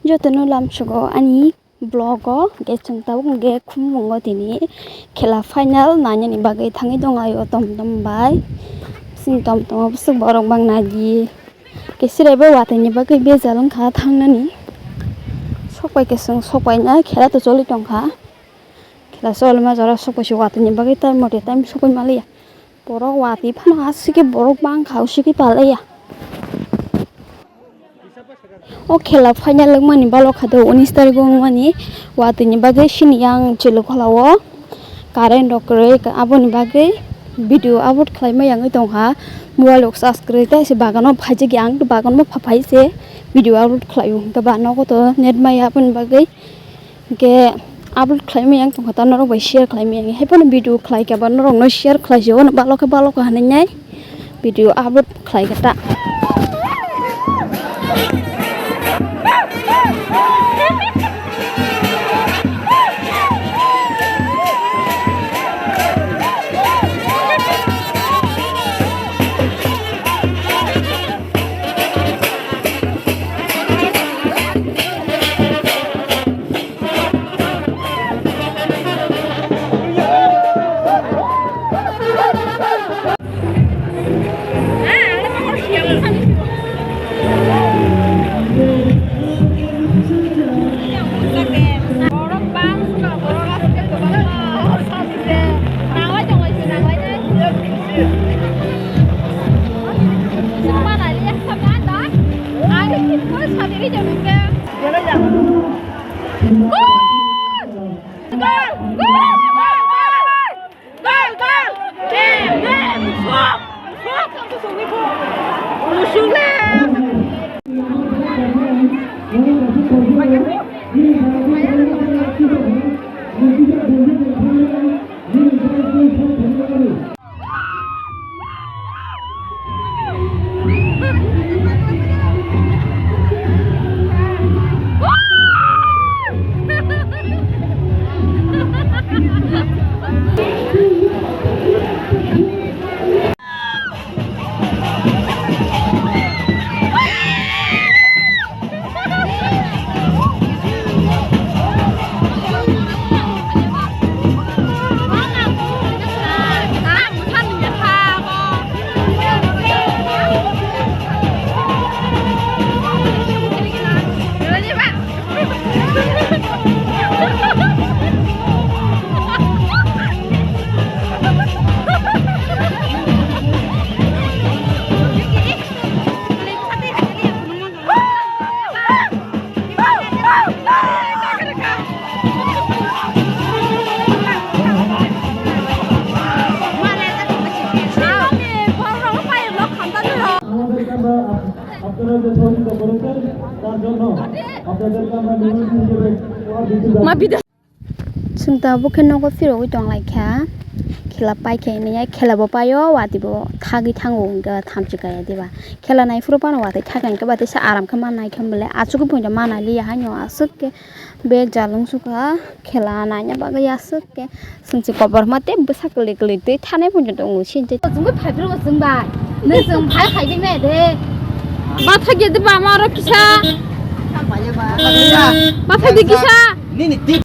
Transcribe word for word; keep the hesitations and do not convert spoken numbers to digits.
Jotono lamsogo ani vlog o, hwnkhe chwng tabuk hwnkhe khummungo tini khela final nainani bagwi thangwi tongo ayo tom tom bai. Bising tom tom bwswk borok bang nagi. Khe chwrai bai watwi ni bagwi bejal wngkha thangnani. Sokpai khe chwng sokpaina khela to choli tongkha. Khela cholima jora sokpai se watwi ni bagwi time mote time sokpai maliya. Borok watwi phano aswk khe borok bangkha uswk khe palaiya. O khela final wngmani balok kha do unis tarikh o wngmani watwi ni bagwi sini yang chwlwk kholao current rok kwrwi aboni bagwi video upload khlaimai yangwi tongkha mobile rok charge kwrwi tei se bagano phaijak yang bagano phaphai se video upload khlaio hwnkhe ba nogo to net maya aboni bagwi. Hwnkhe upload khlaimaya wng tongkha ta norok bai share khlaimaya wng. Haiphano video khlaikha ba norokno share khlaisio hwnwi balokhe balokhe hinwi nai video upload khlaikha ta. আপনারা যে সহযোগিতা করেছেন, তার জন্য আপনাদেরকে আমরা নিমন্ত্রণ হিসেবে উপহার দিতে যাচ্ছি। Chwng tabuk khe nogo phirogwi tong lai kha. Khela pai khe nini khela bo paio, watwi bo thagwi thango, hwnkhe thamchi kaya diba. Khela nai phuru phano watwi thakha, hwnkhe ba teisa aram khe ma nai khe bole. Achugwi phunukjak ma nai liya haino aswk khe bejal wng sukha. Khela naina bagwi aswk khe chwng se koborma tei bwsa kwlwi kwlwi twi thanai phunukjak tongo sini tei. Chwngbo phaiphuru bo chwng bai. Nung chwng phai phai bini de. Bathai khe diba ama oro kisa. Bathai di kisa. Nini tip.